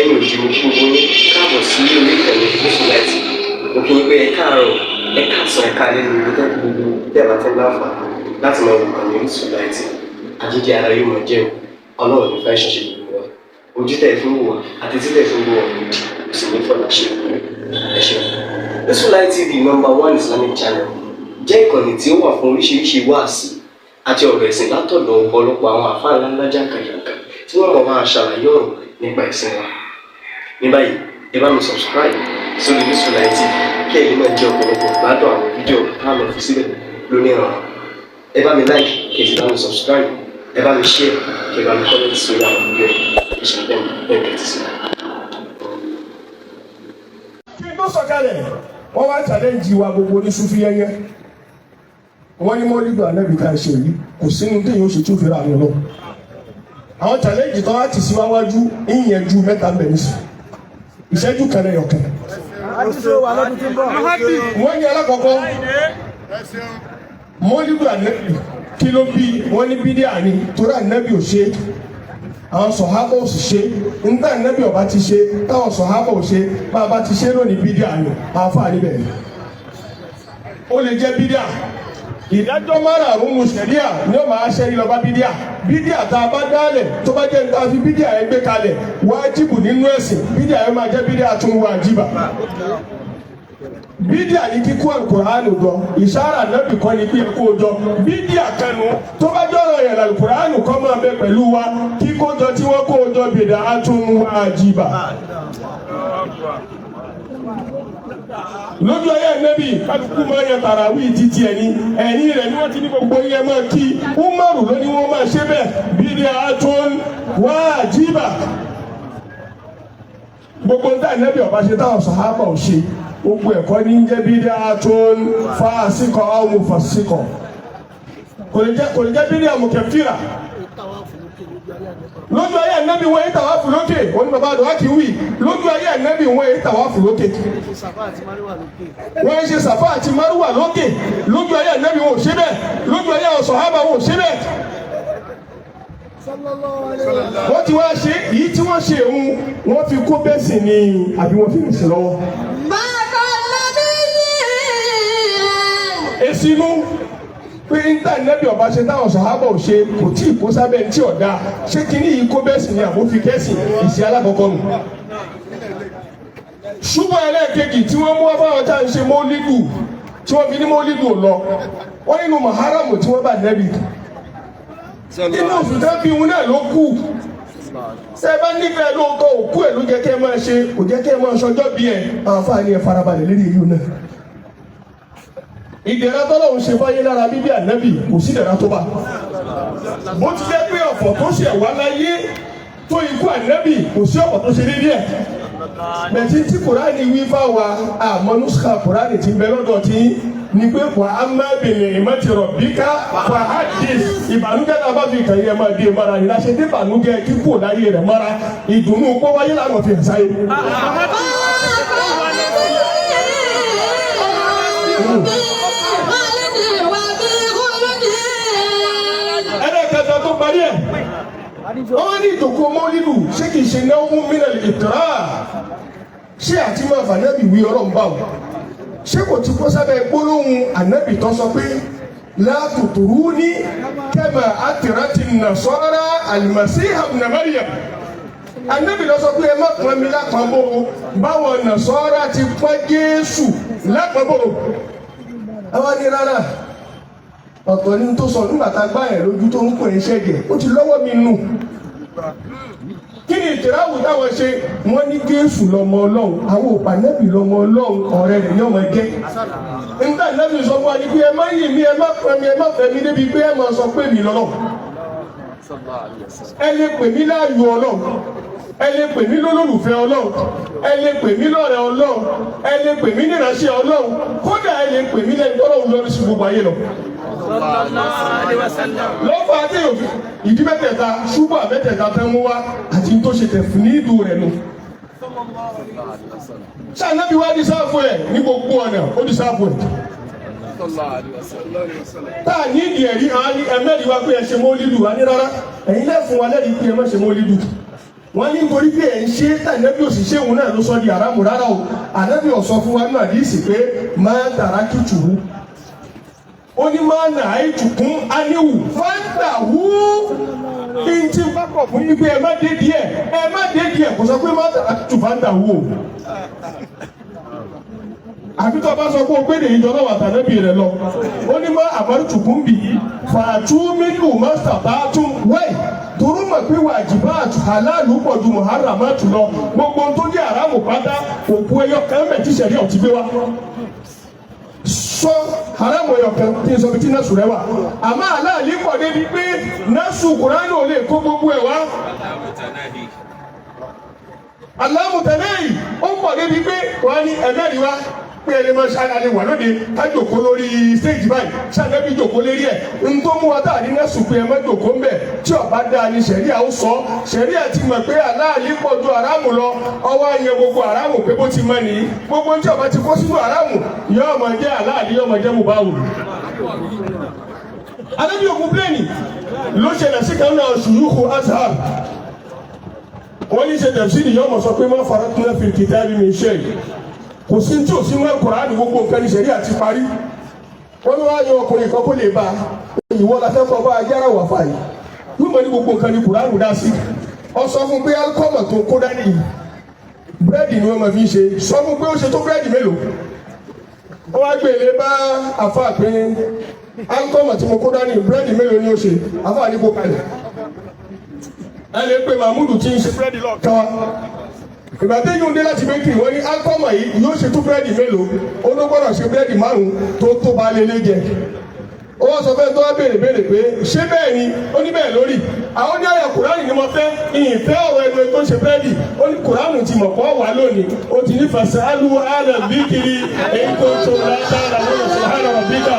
Lẹ́yìn òdi, mo kí gbogbo yín káàbọ̀ sí orí ìkànnì Orísun Light. Mo kí yín pé ẹ káàárọ̀, ẹ káàsán, ẹ káalẹ́ ní gbogbo gbogbo tẹ́ ẹ bá ti ń láǹfààní láti máa wò ìkànnì Orísun Light. Àjíjẹ ara yóò máa jẹun. Ọlọ́run ní fẹ́ ṣẹṣẹ gbogbo wa. Ojú tẹ̀ fún wò wá àti títẹ̀ fún wò wá òdì kò sì ní fọlá ṣe. Ẹ ṣeun. Orísun Light TV, number one Islamic channel, jẹ́ ìkànnì tí ó wà fún oríṣiríṣi wáàsí àti ọ̀rọ̀ ẹ̀sìn látọ̀dọ̀ ọ̀pọ̀lọpọ̀ àwọn àfáà ńláńlá jàǹkàjàǹkà tí wọ́n mọ̀ máa ṣàlàyé ọ̀rọ̀ nípa ẹ̀sìn wa. Ní báyìí, ẹ bá mi subscribe sórí Orísun Light TV kí ẹ̀yin náà jẹ́ ọ̀pọ̀lọpọ̀ gbádùn àwọn fídíò tá a lọ fi síbẹ̀ lónìí ọ̀rọ̀. Ẹ bá mi like, kí ẹ sì bá mi subscribe, ẹ bá mi share, kí ẹ bá mi comment sórí àwọn fídíò yìí. Ẹ ṣe bẹ́ẹ̀ bẹ́ẹ̀ tẹ́tí sí. Kí n tó sọ̀kalẹ̀, wọ́n wá challenge wa gbogbo ní sufi yẹnyẹ. Wọ́n ní mọ́lídù ànábì ká ṣe yìí, kò sínú téèyàn ó ṣe tó fẹ́ràn àmì lọ. Àwọn challenge tó wá ti sí wáwájú ìyẹn ju mẹ́ta ń bẹ̀ nísì, ìṣẹ́jú kan lẹ́yọ̀ kan. Wọ́n ní alákọ̀ọ́kọ́, mọ́lídù ànábì, kí ló bí? Wọ́n ní bídíà ni, torí ànábì ò ṣe, àwọn sọ̀hábà ò sì ṣe. Níta ànábì ọba ti ṣe, táwọn sọ̀hábà ò ṣe, bá a bá ti ṣe lónìí, bídíà ni. Àǹfààní bẹ́ẹ̀, ó lè jẹ́ bídíà. Ìdájọ́ márààrún nu sẹ̀ríà ní ó máa ṣẹ́rí lọ bá bídíà. Bídíà tá a bá dálẹ̀, tó bá jẹ́ níta fi bídíà yẹn gbé kalẹ̀ wájibù nínú ẹ̀sìn, bídíà yẹn máa jẹ́ bídíà tún wájibà. Bídíà ní kíkó alukóránù jọ, ìṣára nábì kọ́ ni pé kó jọ. Bídíà kanu tó bá jọ̀rọ̀ yẹn, alukóránù kọ́ máa bẹ pẹ̀lú wa. Kíkó jọ tí wọ́n kó jọ, bídíà tún wájibà. Lójú ayé nẹ́bì, kálukú máa yan tàràwí títí ẹni ẹ̀yìn rẹ̀ ni wọ́n ti ní gbogbo yẹn máa kí. Umaru ló ní wọ́n máa ṣe bẹ́ẹ̀. Bídíà tún wájibà. Gbogbo nta nẹ́bì ọba ṣe, táwọn sàhábà ò ṣe, gbogbo ẹ̀kọ́ ní jẹ́ bídíà tún fásikọ̀ àwọn mufasikọ̀. Kò lè jẹ́ bídíà mukaffira. Lójú ayé ànábì, wọ́n yé tàwáfù lókè. Wọ́n ní bàbá àdùn kì í wì. Lójú ayé ànábì, wọ́n yé tàwáfù lókè, wọ́n ṣe sàfà àti márùwà lókè. Lójú ayé ànábì, wọn ò ṣe bẹ́ẹ̀. Lójú ayé àwọn sọ̀hábà, wọn ò ṣe bẹ́ẹ̀. Wọ́n ti wá ṣe èyí tí wọ́n ṣe òun, wọ́n fi kó bẹ́ẹ̀ sì ni, àbí wọ́n fi rìn sí lọ́wọ́. Èsì inú pé níta nẹ́bí ọba ṣe, táwọn sàhábà ò ṣe, kò tí ì kó sábẹ́ ní tí ọ̀dà ṣé kíní yìí kó bẹ́ẹ̀ sì ni àbó fi kẹ́sì. Ìṣe alákọ̀ọ́kọ́ nù. Ṣùgbọ́n ẹlẹ́ẹ̀kejì tí wọ́n mú wá fáwọn tá à ń ṣe mọ́lídù, tí wọ́n fi ní mọ́lídù ò lọ, wọ́n nínú Muharram tí wọ́n bá nẹ́bí, inú oṣù tẹ́ bí wọn náà ló kù. Ṣé ẹ bá nífẹ̀ẹ́ lóòótọ́, òkú ẹ̀ ló jẹ́ kẹ́ ẹ máa ṣe, kò jẹ́ kẹ́ ẹ máa ṣọjọ́ bí ẹ̀. Àwọn afáàní, ẹ̀ farabalẹ̀ lérí èyí náà. Ìdẹ̀ra tọ́lọ́run ṣe fáyé lára bíbí ànábì, kò sí ìdẹ̀ra tó bá. Bó ti jẹ́ pé ọ̀fọ̀ tó ṣẹ̀ wá láyé tó ikú ànábì, kò sí ọ̀fọ̀ tó ṣe déédéé ẹ̀. Bẹ̀tí tí Kùránì wí fáwa, àmọ́ nuskha Kùránì ti bẹ lọ́dọ̀ tí ni pé wà á má bèèrè ìmọ̀tì rabbika fahaddith. Ìbànújẹ́ náà bá fi kàn yín, ẹ máa dé mara yìí láṣẹ dé ìbànújẹ́ kíkú láyé rẹ̀ mara, ìdùnnú kó wáyé làwọn fi hàn sáyé. Ẹlẹ́kẹta tó parí ẹ̀, wọ́n ní ìjòkó mọ́lídù, ṣé kìí ṣe náwó mílẹ̀ ìtura? Ṣé àti máa fà nábì wí ọlọ́run báwò, ṣé kò ti kó sábẹ́ gbólóhùn ànábì tó sọ pé la tutruni kama atrati nasara al-Masiha ibn Maryam? Ànábì lọ sọ pé ẹ má pọn mi lápọn bò, báwọn nàṣọ́ra ti pọ́n Jésù lápọn bò. Àwọn ní rárá, ọ̀tọ̀ ní tó sọ. Nígbà tá a gbá yẹn lójú tó ń pè é ṣẹ́gẹ̀, ó ti lọ́wọ́ mi nù. Kí ni ìtìráwù táwọn ṣe? Wọ́n ní Jésù lọ́mọ Ọlọ́run, àwọn òpà nẹ́bì lọ́mọ Ọlọ́run, ọ̀rẹ́ rẹ̀ ní ọmọ ẹgẹ́. Nígbà nẹ́bì sọ fún wa ní pé ẹ má yìn mí, ẹ má pẹ́ mi, ẹ má fẹ́ mi débi pé ẹ má sọ pé mi lọ́lọ́. Ẹ lè pè mí láàyò Ọlọ́run, ẹ lè pè mí lólùfẹ́ Ọlọ́run, ẹ lè pè mí lọ́rẹ́ Ọlọ́run, ẹ lè pè mí níránṣẹ́ Ọlọ́run, kódà ẹ lè pè mí lẹ́ni tọ́lọ́run lọ́rí sí gbogbo ayé lọ. Lọ́fà àti ìdí mẹ́tẹ̀ẹ̀ta, ṣùgbọ́n mẹ́tẹ̀ẹ̀ta tẹ́ mú wá àti tó ṣe tẹ̀ fún ní ìdú rẹ̀ nù. Ṣáà wá di sáfù ẹ̀ ní gbogbo ọ̀nà, ó di sáfù ẹ̀. Tá a ní ìdí ẹ̀rí, àwọn ní ẹ̀mẹ́rì wá pé ẹ ṣe mọ́lídù. Wá ní rárá, ẹ̀yin lẹ́ fún wa lẹ́rìí pé ẹ má ṣe mọ́lídù. Wọ́n ní nítorí pé ẹ̀ ń ṣe tànàbí òsì ṣé òun náà ló sọ di haramu. Rárá o, ànábì ó sọ fún wa nínú àdìsí pé máa tàrà kìtù, ó ní máa nà áìtùkún áníwù fáńtà wú kí n tí bá kọ̀ fún yín pé ẹ má dé díẹ̀, ẹ má dé díẹ̀. Kò sọ pé máa tàrà kìtù fáńtà wú o. Àfi tó o bá sọ pé o gbé lèyí jọ lọ́wọ́ àtàlẹ́bí rẹ lọ. Ó ní má àmọ́rùtùkún bì í fàtúmínú mọ́sàbátún wẹ́ẹ̀ torú mọ̀ pé wàjibáàtù halalu pọ̀ ju muharramatu lọ. Gbogbo tó jẹ́ haramu pátá, òkú ẹyọ kan mẹ́ tí sẹ̀rí ọ̀tí gbé wa sọ haramu ẹyọ kan tí n sọ bí tí násù rẹ wà. Àmọ́ aláàlí pọ̀ débi pé násù Kùránì ò lè kó gbogbo ẹ̀ wá. Alámùtẹ́lẹ́yìn ó pọ̀ débi pé wọ́n ní ẹ̀mẹ́rì wá pé ẹni máa ṣáà lè wà lóde ká jòkó lórí stage báyìí. Ṣàǹdẹ́bí jòkó lérí ẹ̀ ń tó mú wa tá à ní nẹ́sùn pé ẹ má jòkó ńbẹ̀. Tí ọba dáa ni sẹ̀ríà ó sọ. Sẹ̀ríà ti mọ̀ pé aláàlí pọ̀ ju àràmù lọ. Ọwọ́ àyẹn gbogbo àràmù pé bó ti mọ nìyí. Gbogbo tí ọba ti kó sínú àràmù yóò máa jẹ́ aláàlí, yóò máa jẹ́ mubahu. Alábí ògùn pléènì ló ṣẹlẹ̀ sí kan náà, ṣùyúkù Azhar. Wọ́n ní ṣe tafsiri, yóò mọ̀ sọ pé má faratna fil kitabi min shay, kò sí tí ò sí mọ́ Kùránì, gbogbo nǹkan ní sẹ̀rí àti parí. Wọ́n ní wọ́n á yan ọkùnrin kan kó lè bá ìwọ la fẹ́ kọ́ bá ajára wà fà yìí. Yóò mọ̀ ní gbogbo nǹkan ní Kùránì dá sí. Ọ sọ fún pé alikọ́mọ̀ tó kó dání yìí, búrẹ́dì ni wọ́n máa fi ń ṣe. Sọ fún pé ó ṣe tó búrẹ́dì mélòó. Ó wá gbélé bá àfa pé alikọ́mọ̀ tí mo kó dání, búrẹ́dì mélòó ni ó ṣe? Àfa ní kó kalẹ̀, ẹ lè pe Mahmudu tí ń ṣe búrẹ́dì lọ́ọ̀kan wa. Ìgbà tí yóò dé láti bakery, wọ́n ní alikọ́mọ̀ yìí yóò ṣe tó búrẹ́dì mélòó? Ó ló gbọ́dọ̀ ṣe búrẹ́dì 5 tó tó bá lé lé jẹ. Ó wá sọ fẹ́ tó wá béèrè béèrè pé ṣé bẹ́ẹ̀ ni? Ó ní bẹ́ẹ̀ lórí. Àwọn ní àyà Kùránì ni mo fẹ́, ìfẹ́ ọ̀rọ̀ ẹnu tó ṣe búrẹ́dì. Ó ní Kùránì ti mọ̀ kọ́ wà lónìí. Ó ti ní fasalu ala dhikri èyí tó tó látara lọ́wọ́. Subhana rabbika.